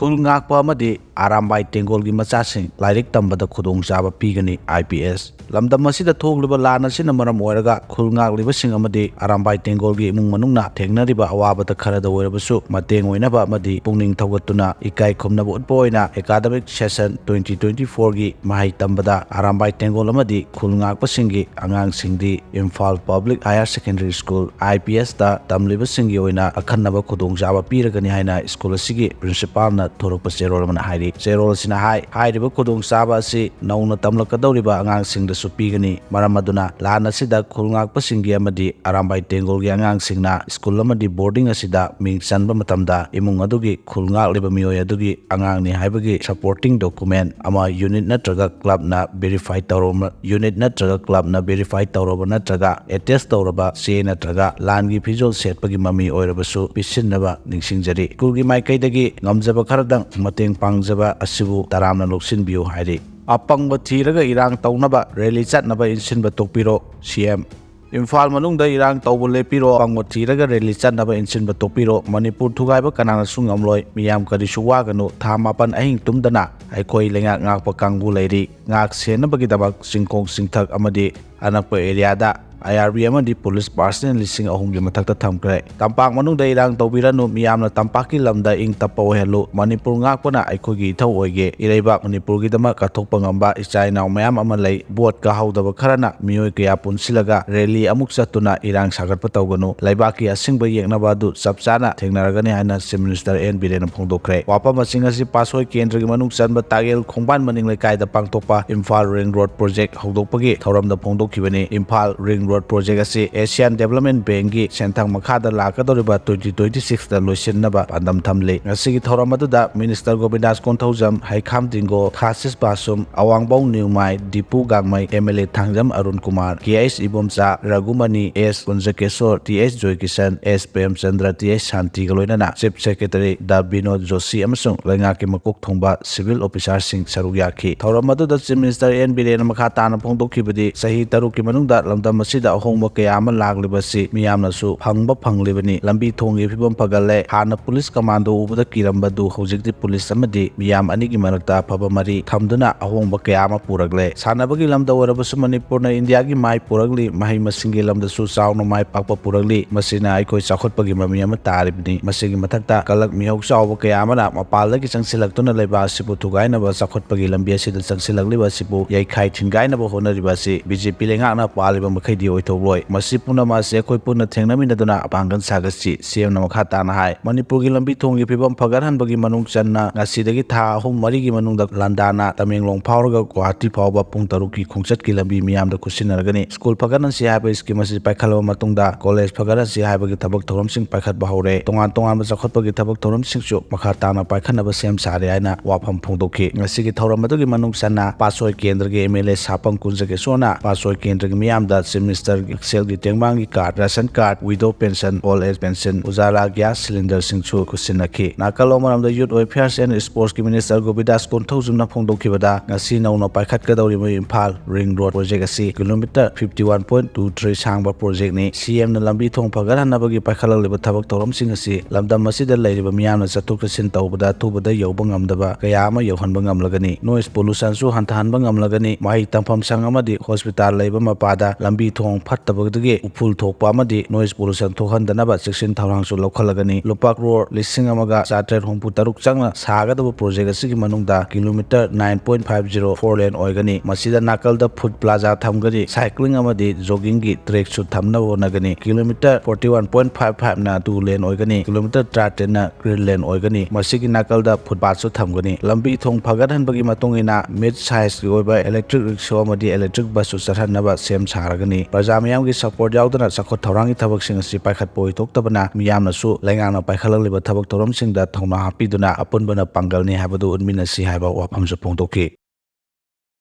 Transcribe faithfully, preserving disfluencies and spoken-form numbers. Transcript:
ꯈꯨꯜ ꯉꯥꯛꯄ ꯑꯃꯗꯤ ꯑꯔꯥꯝꯕꯥꯏ ꯇꯦꯡꯒꯣꯜꯒꯤ ꯃꯆꯥꯁꯤꯡ ꯂꯥꯏꯔꯤꯛ ꯇꯝꯕꯗ ꯈꯨꯗꯣꯡꯆꯥꯕ ꯄꯤꯒꯅꯤ꯫ I P S. ꯂꯝꯗꯝ ꯑꯁꯤꯗ ꯊꯣꯛꯂꯤꯕ ꯂꯥꯟ ꯑꯁꯤꯅ ꯃꯔꯝ ꯑꯣꯏꯔꯒ ꯈꯨꯜ ꯉꯥꯛꯂꯤꯕꯁꯤꯡ ꯑꯃꯗꯤ ꯑꯔꯥꯝꯕꯥꯏ ꯇꯦꯡꯒꯣꯜꯒꯤ ꯏꯃꯨꯡ ꯃꯅꯨꯡꯅ ꯊꯦꯡꯅꯔꯤꯕ ꯑꯋꯥꯕꯗ ꯈꯔꯗ ꯑꯣꯏꯔꯕꯁꯨ ꯃꯇꯦꯡ ꯑꯣꯏꯅꯕ ꯑꯃꯗꯤ ꯄꯨꯛꯅꯤꯡ ꯊꯧꯒꯠꯇꯨꯅ ꯏꯀꯥꯏ ꯈꯨꯝꯅꯕ ꯎꯠꯄ ꯑꯣꯏꯅ academic session twenty twenty-fourꯒꯤ ꯃꯍꯩ ꯇꯝꯕꯗ ꯑꯔꯥꯝꯕꯥꯏ ꯇꯦꯡꯒꯣꯜ ꯑꯃꯗꯤ ꯈꯨꯜ ꯉꯥꯛꯄꯁꯤꯡꯒꯤ ꯑꯉꯥꯡꯁꯤꯡꯗꯤ Imphal Public Higher Secondary School, I P S ꯇ ꯇꯝꯂꯤꯕꯁꯤꯡꯒꯤ ꯑꯣꯏꯅ ꯑꯈꯟꯅꯕ ꯈꯨꯗꯣꯡꯆꯥꯕ ꯄꯤꯔꯒꯅꯤ ꯍꯥꯏꯅ ꯁ꯭ꯀꯨꯜ ꯑꯁꯤꯒꯤ ꯄ꯭ꯔꯤꯟꯁꯤꯄꯥꯜꯅ ꯊꯣꯔꯛꯄ ꯆꯦꯔꯣꯜ ꯑꯃꯅ ꯍꯥꯏꯔꯤ꯫ ꯆꯦꯔꯣꯜ ꯑꯁꯤꯅ ꯍꯥꯏ, ꯍꯥꯏꯔꯤꯕ ꯈꯨꯗꯣꯡꯆꯥꯕ ꯑꯁꯤ ꯅꯧꯅ ꯇꯝꯂꯛꯀꯗꯧꯔꯤꯕ ꯑꯉꯥꯡꯁꯤꯡꯗꯁꯨ ꯄꯤꯒꯅꯤ꯫ ꯃꯔꯝ ꯑꯗꯨꯅ ꯂꯥꯟ ꯑꯁꯤꯗ ꯈꯨꯜ ꯉꯥꯛꯄꯁꯤꯡꯒꯤ ꯑꯃꯗꯤ ꯑꯔꯥꯝꯕꯥꯏ ꯇꯦꯡꯒꯣꯜꯒꯤ ꯑꯉꯥꯡꯁꯤꯡꯅ ꯁ꯭ꯀꯨꯜ ꯑꯃꯗꯤ ꯕꯣꯔꯗꯤꯡ ꯑꯁꯤꯗ ꯃꯤꯡ ꯆꯟꯕ ꯃꯇꯝꯗ ꯏꯃꯨꯡ ꯑꯗꯨꯒꯤ ꯈꯨꯜ ꯉꯥꯛꯂꯤꯕ ꯃꯤꯑꯣꯏ ꯑꯗꯨꯒꯤ ꯑꯉꯥꯡꯅꯤ ꯍꯥꯏꯕꯒꯤ supporting document ꯑꯃ ꯌꯨꯅꯤꯠ ꯅꯠꯇ꯭ꯔꯒ ꯀ꯭ꯂꯕꯅ verify ꯇꯧꯔꯕ, ꯌꯨꯅꯤꯠ ꯅꯠꯇ꯭ꯔꯒ ꯀ꯭ꯂꯕꯅ verify ꯇꯧꯔꯕ ꯅꯠꯇ꯭ꯔꯒ attest ꯇꯧꯔꯕ ꯆꯦ ꯅꯠꯇ꯭ꯔꯒ ꯂꯥꯟꯒꯤ ꯐꯤꯖꯣꯜ ꯁꯦꯠꯄꯒꯤ ꯃꯃꯤ ꯑꯣꯏꯔꯕꯁꯨ ꯄꯤꯁꯤꯟꯅꯕ ꯅꯤꯡꯁꯤꯡꯖꯔꯤ꯫ ꯁ꯭ꯀꯨꯜꯒꯤ ꯃꯥꯏꯀꯩꯗꯒꯤ ꯉꯝꯖꯕ ꯈꯔꯗꯪ ꯃꯇꯦꯡ ꯄꯥꯡꯖꯕ ꯑꯁꯤꯕꯨ ꯇꯔꯥꯝꯅ ꯂꯧꯁꯤꯟꯕꯤꯌꯨ ꯍꯥꯏꯔꯤ꯫ ꯑꯄꯪꯕ ꯊꯤꯔꯒ ꯏꯔꯥꯡ ꯇꯧꯅꯕ rally ꯆꯠꯅꯕ ꯏꯟꯁꯤꯟꯕ ꯇꯣꯛꯄꯤꯔꯣ, C M꯫ ꯏꯝꯐꯥꯜ ꯃꯅꯨꯡꯗ ꯏꯔꯥꯡ ꯇꯧꯕ ꯂꯦꯞꯄꯤꯔꯣ, ꯑꯄꯪꯕ ꯊꯤꯔꯒ rally ꯆꯠꯅꯕ ꯏꯟꯁꯤꯟꯕ ꯇꯣꯛꯄꯤꯔꯣ꯫ ꯃꯅꯤꯄꯨꯔ ꯊꯨꯒꯥꯏꯕ ꯀꯅꯥꯅꯁꯨ ꯉꯝꯂꯣꯏ꯫ ꯃꯤꯌꯥꯝ ꯀꯔꯤꯁꯨ ꯋꯥꯒꯅꯨ꯫ ꯊꯥ ꯃꯥꯄꯟ ꯑꯍꯤꯡ ꯇꯨꯝꯗꯅ ꯑꯩꯈꯣꯏ ꯂꯩꯉꯥꯛ ꯉꯥꯛꯄ ꯀꯥꯡꯕꯨ ꯂꯩꯔꯤ꯫ ꯉꯥꯛ ꯁꯦꯟꯅꯕꯒꯤꯗꯃꯛ ꯆꯤꯡꯈꯣꯡ ꯆꯤꯡꯊꯛ ꯑꯃꯗꯤ ꯑꯅꯛꯄ areaꯗ I R B ꯑꯃꯗꯤ ꯄꯨꯂꯤꯁ personnel ꯂꯤꯁꯤꯡ ꯑꯍꯨꯝꯒꯤ ꯃꯊꯛꯇ ꯊꯝꯈ꯭ꯔꯦ꯫ ꯇꯝꯄꯥꯛ ꯃꯅꯨꯡꯗ ꯏꯔꯥꯡ ꯇꯧꯕꯤꯔꯅꯨ, ꯃꯤꯌꯥꯝꯅ ꯇꯝꯄꯥꯛꯀꯤ ꯂꯝꯗ ꯏꯪ ꯇꯞꯄ ꯑꯣꯏꯍꯜꯂꯨ꯫ ꯃꯅꯤꯄꯨꯔ ꯉꯥꯛꯄꯅ ꯑꯩꯈꯣꯏꯒꯤ ꯏꯊꯧ ꯑꯣꯏꯒꯦ꯫ ꯏꯔꯩꯕꯥꯛ ꯃꯅꯤꯄꯨꯔꯒꯤꯗꯃꯛ ꯀꯠꯊꯣꯛꯄ ꯉꯝꯕ ꯏꯆꯥ ꯏꯅꯥꯎ ꯃꯌꯥꯝ ꯑꯃ ꯂꯩ꯫ ꯚꯣꯠ ꯀꯥꯍꯧꯗꯕ ꯈꯔꯅ ꯃꯤꯑꯣꯏ ꯀꯌꯥ ꯄꯨꯟꯁꯤꯜꯂꯒ rally ꯑꯃꯨꯛ ꯆꯠꯇꯨꯅ ꯏꯔꯥꯡ ꯁꯥꯒꯠꯄ ꯇꯧꯒꯅꯨ꯫ ꯂꯩꯕꯥꯛꯀꯤ ꯑꯁꯦꯡꯕ ꯌꯦꯛꯅꯕ ꯑꯗꯨ ꯆꯞ ꯆꯥꯅ ꯊꯦꯡꯅꯔꯒꯅꯤ ꯍꯥꯏꯅ Chief Minister N ꯕꯤꯔꯦꯟꯅ ꯐꯣꯡꯗꯣꯛꯈ꯭ꯔꯦ꯫ ꯋꯥꯐꯝꯁꯤꯡ ꯑꯁꯤ ꯄꯥꯠꯁꯣꯏ ꯀꯦꯟꯗ꯭ꯔꯒꯤ ꯃꯅꯨꯡ ꯆꯟꯕ ꯇꯥꯛꯌꯦꯜ ꯈꯣꯡꯕꯥꯟ ꯃꯅꯤꯡ ꯂꯩꯀꯥꯏꯗ ꯄꯥꯡꯊꯣꯛꯄ ꯏꯝꯐꯥꯜ ring road project ꯍꯧꯗꯣꯛꯄꯒꯤ ꯊꯧꯔꯝꯗ ꯐꯣꯡꯗꯣꯛꯈꯤꯕꯅꯤ꯫ ꯏꯝꯐꯥꯜ ring road project ꯑꯁꯤ Asian Development Bankꯀꯤ ꯁꯦꯟꯊꯪ ꯃꯈꯥꯗ ꯂꯥꯛꯀꯗꯧꯔꯤꯕ twenty twenty-sixꯇ ꯂꯣꯏꯁꯤꯟꯅꯕ ꯄꯥꯟꯗꯝ ꯊꯝꯂꯤ꯫ ꯉꯁꯤꯒꯤ ꯊꯧꯔꯝ ꯑꯗꯨꯗ Minister ꯒꯣꯕꯤꯟꯗꯥꯁ Konthoujam, ꯍꯩꯈꯥꯝ ꯇꯤꯡꯒꯣ, ꯊꯥꯁꯤꯁ ꯕꯥꯁꯨꯝ, ꯑꯋꯥꯡꯕꯧ ꯅ꯭ꯌꯨꯃꯥꯏ, Dipu ꯒꯥꯡꯃꯩ, M L A Thangjam Arun Kumar, K H Ibomcha, Raghumani, S ꯀꯨꯟꯖꯀꯦꯁꯣꯔ, T H Joykishan, S Premchandra, T H ꯁꯥꯟꯇꯤꯒ ꯂꯣꯏꯅꯅ Chief Secretary ꯗꯥ ꯕꯤꯅꯣꯗ ꯖꯣꯁꯤ ꯑꯃꯁꯨꯡ ꯂꯩꯉꯥꯛꯀꯤ ꯃꯀꯣꯛ ꯊꯣꯡꯕ civil officerꯁꯤꯡ ꯁꯔꯨꯛ ꯌꯥꯈꯤ꯫ ꯊꯧꯔꯝ ꯑꯗꯨꯗ Chief Minister N ꯕꯤꯔꯦꯟꯅ ꯃꯈꯥ ꯇꯥꯅ ꯐꯣꯡꯗꯣꯛꯈꯤꯕꯗꯤ, ꯆꯍꯤ ꯇꯔꯨꯛꯀꯤ ꯃꯅꯨꯡꯗ ꯂꯝꯗꯝ ꯑꯁꯤ ꯗ ꯑꯍꯣꯡꯕ ꯀꯌꯥ ꯑꯃ ꯂꯥꯛꯂꯤꯕꯁꯤ ꯃꯤꯌꯥꯝꯅꯁꯨ ꯐꯪꯕ ꯐꯪꯂꯤꯕꯅꯤ꯫ ꯂꯝꯕꯤ ꯊꯣꯡꯒꯤ ꯐꯤꯕꯝ ꯐꯒꯠꯂꯦ꯫ ꯍꯥꯟꯅ ꯄꯨꯂꯤꯁ ꯀꯃꯥꯟꯗꯣ ꯎꯕꯗ ꯀꯤꯔꯝꯕꯗꯨ ꯍꯧꯖꯤꯛꯇꯤ ꯄꯨꯂꯤꯁ ꯑꯃꯗꯤ ꯃꯤꯌꯥꯝ ꯑꯅꯤꯒꯤ ꯃꯔꯛꯇ ꯑꯐꯕ ꯃꯔꯤ ꯊꯝꯗꯨꯅ ꯑꯍꯣꯡꯕ ꯀꯌꯥ ꯑꯃ ꯄꯨꯔꯛꯂꯦ꯫ ꯁꯥꯟꯅꯕꯒꯤ ꯂꯝꯗ ꯑꯣꯏꯔꯕꯁꯨ ꯃꯅꯤꯄꯨꯔꯅ ꯏꯟꯗꯤꯌꯥꯒꯤ ꯃꯥꯏ ꯄꯨꯔꯛꯂꯤ, ꯃꯍꯩ ꯃꯁꯤꯡꯒꯤ ꯂꯝꯗꯁꯨ ꯆꯥꯎꯅ ꯃꯥꯏ ꯄꯥꯛꯄ ꯄꯨꯔꯛꯂꯤ꯫ ꯃꯁꯤꯅ ꯑꯩꯈꯣꯏ ꯆꯥꯎꯈꯠꯄꯒꯤ ꯃꯃꯤ ꯑꯃ ꯇꯥꯔꯤꯕꯅꯤ꯫ ꯃꯁꯤꯒꯤ ꯃꯊꯛꯇ ꯀꯂꯛ ꯃꯤꯍꯧ ꯆꯥꯎꯕ ꯀꯌꯥ ꯑꯃꯅ ꯃꯄꯥꯟꯗꯒꯤ ꯆꯪꯁꯤꯜꯂꯛꯇꯨꯅ ꯂꯩꯕ ꯑꯁꯤꯕꯨ ꯊꯨꯒꯥꯏꯅꯕ ꯆꯥꯎꯈꯠꯄꯒꯤ ꯂꯝꯕꯤ ꯑꯁꯤꯗ ꯆꯪꯁꯤꯜꯂꯛꯂꯤꯕ ꯑꯁꯤꯕꯨ ꯌꯩꯈꯥꯏ ꯊꯤꯟꯒꯥꯏꯅꯕ ꯍꯣꯠꯅꯔꯤꯕ ꯑꯁꯤ ꯕꯤ ꯖꯦ ꯄꯤ ꯂꯩꯉꯥꯛꯅ ꯄꯥꯜꯂꯤꯕ ꯃꯈꯩꯗꯤ ꯑꯣꯏꯊꯣꯛꯂꯣꯏ꯫ ꯃꯁꯤ ꯄꯨꯝꯅꯃꯛ ꯑꯁꯤ ꯑꯩꯈꯣꯏ ꯄꯨꯟꯅ ꯊꯦꯡꯅꯃꯤꯟꯅꯗꯨꯅ ꯃꯄꯥꯡꯒꯜ ꯁꯥꯒꯠꯁꯤ꯫ ꯁꯤ ꯑꯦꯝꯅ ꯃꯈꯥ ꯇꯥꯅ ꯍꯥꯏ, ꯃꯅꯤꯄꯨꯔꯒꯤ ꯂꯝꯕꯤ ꯊꯣꯡꯒꯤ ꯐꯤꯕꯝ ꯐꯒꯠꯍꯟꯕꯒꯤ ꯃꯅꯨꯡ ꯆꯟꯅ ꯉꯁꯤꯗꯒꯤ ꯊꯥ ꯑꯍꯨꯝ ꯃꯔꯤꯒꯤ ꯃꯅꯨꯡꯗ ꯂꯟꯗꯥꯅ ꯇꯃꯦꯡꯂꯣꯡ ꯐꯥꯎꯔꯒ ꯒꯨꯋꯥꯍꯥꯇꯤ ꯐꯥꯎꯕ ꯄꯨꯡ ꯇꯔꯨꯛꯀꯤ ꯈꯣꯡꯆꯠꯀꯤ ꯂꯝꯕꯤ ꯃꯤꯌꯥꯝꯗ ꯈꯨꯠꯁꯤꯟꯅꯔꯒꯅꯤ꯫ ꯁ꯭ꯀꯨꯜ ꯐꯒꯠꯍꯟꯁꯤ ꯍꯥꯏꯕ ꯁ꯭ꯀꯤꯝ ꯑꯁꯤ ꯄꯥꯏꯈꯠꯂꯕ ꯃꯇꯨꯡꯗ ꯀꯣꯂꯦꯖ ꯐꯒꯠꯍꯟꯁꯤ ꯍꯥꯏꯕꯒꯤ ꯊꯕꯛ ꯊꯧꯔꯝꯁꯤꯡ ꯄꯥꯏꯈꯠꯄ ꯍꯧꯔꯦ꯫ ꯇꯣꯉꯥꯟ ꯇꯣꯉꯥꯟꯕ ꯆꯥꯎꯈꯠꯄꯒꯤ ꯊꯕꯛ ꯊꯧꯔꯝꯁꯤꯡꯁꯨ ꯃꯈꯥ ꯇꯥꯅ ꯄꯥꯏꯈꯠꯅꯕ ꯁꯦꯝ ꯁꯥꯔꯦ ꯍꯥꯏꯅ ꯋꯥꯐꯝ ꯐꯣꯡꯗꯣꯛꯈꯤ꯫ ꯉꯁꯤꯒꯤ ꯊꯧꯔꯝ ꯑꯗꯨꯒꯤ ꯃꯅꯨꯡ ꯆꯟꯅ ꯄꯥꯠꯁꯣꯏ ꯀꯦꯟꯗ꯭ꯔꯒꯤ ꯑꯦꯝ ꯑꯦꯜ ꯑꯦ ꯁꯥꯄꯝ ꯀꯨꯟꯖꯒꯦꯁꯣꯔꯅ ꯄꯥꯠꯁꯣꯏ ꯀꯦꯟꯗ꯭ꯔꯒꯤ ꯃꯤꯌꯥꯝꯗ ꯆꯤꯐ ꯃꯤꯅꯤꯁꯇꯔꯒꯤ ꯍꯛꯁꯦꯜꯒꯤ ꯇꯦꯡꯕꯥꯡꯒꯤ card, ration card, widow pension, old age pension, Ujjwala gas ꯁꯤꯂꯤꯟꯗꯔꯁꯤꯡꯁꯨ ꯈꯨꯠꯁꯤꯟꯅꯈꯤ꯫ ꯅꯥꯀꯜ ꯑꯃꯔꯣꯝꯗ ꯌꯨꯠ ꯋꯦꯜꯐꯤꯌꯔꯁ ꯑꯦꯟ ꯁ꯭ꯄꯣꯔꯠꯁꯀꯤ ꯃꯤꯅꯤꯁꯇꯔ ꯒꯣꯕꯤꯟꯗꯥꯁ ꯀꯣꯟꯊꯧꯖꯝꯅ ꯐꯣꯡꯗꯣꯛꯈꯤꯕꯗ, ꯉꯁꯤ ꯅꯧꯅ ꯄꯥꯏꯈꯠꯀꯗꯧꯔꯤꯕ ꯏꯝꯐꯥꯜ ꯔꯤꯡ ꯔꯣꯗ ꯄ꯭ꯔꯣꯖꯦꯛ ꯑꯁꯤ kilometre fifty one point two three ꯁꯥꯡꯕ ꯄ꯭ꯔꯣꯖꯦꯛꯅꯤ꯫ ꯁꯤ ꯑꯦꯝꯅ ꯂꯝꯕꯤ ꯊꯣꯡ ꯐꯒꯠꯍꯟꯅꯕꯒꯤ ꯄꯥꯏꯈꯠꯂꯛꯂꯤꯕ ꯊꯕꯛ ꯊꯧꯔꯝꯁꯤꯡ ꯑꯁꯤ ꯂꯝꯗꯝ ꯑꯁꯤꯗ ꯂꯩꯔꯤꯕ ꯃꯤꯌꯥꯝꯅ ꯆꯠꯊꯣꯛ ꯆꯠꯁꯤꯟ ꯇꯧꯕꯗ ꯑꯊꯨꯕꯗ ꯌꯧꯕ ꯉꯝꯗꯕ ꯀꯌꯥ ꯑꯃ ꯌꯧꯍꯟꯕ ꯉꯝꯂꯒꯅꯤ꯫ ꯅꯣꯏꯁ ꯄꯣꯂꯨꯁꯟꯁꯨ ꯍꯟꯊꯍꯟꯕ ꯉꯝꯂꯒꯅꯤ꯫ ꯃꯍꯩ ꯇꯝꯐꯝ ꯁꯪ ꯑꯃꯗꯤ ꯍꯣꯁꯄꯤꯇꯥꯜ ꯂꯩꯕ ꯃꯄꯥꯗ ꯂꯝꯕꯤ ꯊꯣꯡ ꯐꯠꯇꯕꯗꯒꯤ ꯎꯐꯨꯜ ꯊꯣꯛꯄ ꯑꯃꯗꯤ ꯅꯣꯏꯁ ꯄꯣꯂꯨꯁꯟ ꯊꯣꯛꯍꯟꯗꯅꯕ ꯆꯦꯛꯁꯤꯟ ꯊꯧꯔꯥꯡꯁꯨ ꯂꯧꯈꯠꯂꯒꯅꯤ꯫ ꯂꯨꯄꯥ ꯀ꯭ꯔꯣꯔ ꯂꯤꯁꯤꯡ ꯑꯃꯒ ꯆꯥꯇ꯭ꯔꯦꯠ ꯍꯨꯝꯐꯨ ꯇꯔꯨꯛ ꯆꯪꯅ ꯁꯥꯒꯗꯕ ꯄ꯭ꯔꯣꯖꯦꯛ ꯑꯁꯤꯒꯤ ꯃꯅꯨꯡꯗ kilometre nine point five zero four lane ꯑꯣꯏꯒꯅꯤ꯫ ꯃꯁꯤꯗ ꯅꯥꯀꯜꯗ ꯐꯨꯠ ꯄ꯭ꯂꯥꯖꯥ ꯊꯝꯒꯅꯤ, ꯁꯥꯏꯀ꯭ꯂꯤꯡ ꯑꯃꯗꯤ ꯖꯣꯒꯤꯡꯒꯤ ꯇ꯭ꯔꯦꯛꯁꯨ ꯊꯝꯅꯕ ꯍꯣꯠꯅꯒꯅꯤ꯫ Kilometre forty one point five five two lane ꯑꯣꯏꯒꯅꯤ꯫ ꯀꯤꯂꯣꯃꯤꯇꯔ ꯇꯔꯥꯇꯔꯦꯠꯅ ꯒ꯭ꯔꯤꯟ ꯂꯦꯟ ꯑꯣꯏꯒꯅꯤ꯫ ꯃꯁꯤꯒꯤ ꯅꯥꯀꯜꯗ ꯐꯨꯠꯄꯥꯠꯁꯨ ꯊꯝꯒꯅꯤ꯫ ꯂꯝꯕꯤ ꯊꯣꯡ ꯐꯒꯠꯍꯟꯕꯒꯤ ꯃꯇꯨꯡ ꯏꯟꯅ ꯃꯤꯗ ꯁꯥꯏꯖꯀꯤ ꯑꯣꯏꯕ ꯏꯂꯦꯛꯇ꯭ꯔꯤꯛ ꯔꯤꯛꯁꯣ ꯑꯃꯗꯤ ꯏꯂꯦꯛꯇ꯭ꯔꯤꯛ ꯕꯁꯁꯨ ꯆꯠꯍꯟꯅꯕ ꯁꯦꯝ ꯁꯥꯔꯒꯅꯤ꯫ ꯄ꯭ꯔꯖꯥ ꯃꯤꯌꯥꯝꯒꯤ ꯁꯄꯣꯔꯠ ꯌꯥꯎꯗꯅ ꯆꯥꯎꯈꯠ ꯊꯧꯔꯥꯡꯒꯤ ꯊꯕꯛꯁꯤꯡ ꯑꯁꯤ ꯄꯥꯏꯈꯠꯄ ꯑꯣꯏꯊꯣꯛꯇꯕꯅ ꯃꯤꯌꯥꯝꯅꯁꯨ ꯂꯩꯉꯥꯛꯅ ꯄꯥꯏꯈꯠꯂꯛꯂꯤꯕ ꯊꯕꯛ ꯊꯧꯔꯝꯁꯤꯡꯗ ꯊꯧꯅꯥ ꯍꯥꯞꯄꯤꯗꯨꯅ ꯑꯄꯨꯟꯕꯅ ꯄꯥꯡꯒꯜꯅꯤ ꯍꯥꯏꯕꯗꯨ ꯎꯠꯃꯤꯟꯅꯁꯤ ꯍꯥꯏꯕ ꯋꯥꯐꯝꯁꯨ ꯐꯣꯡꯗꯣꯛꯈꯤ꯫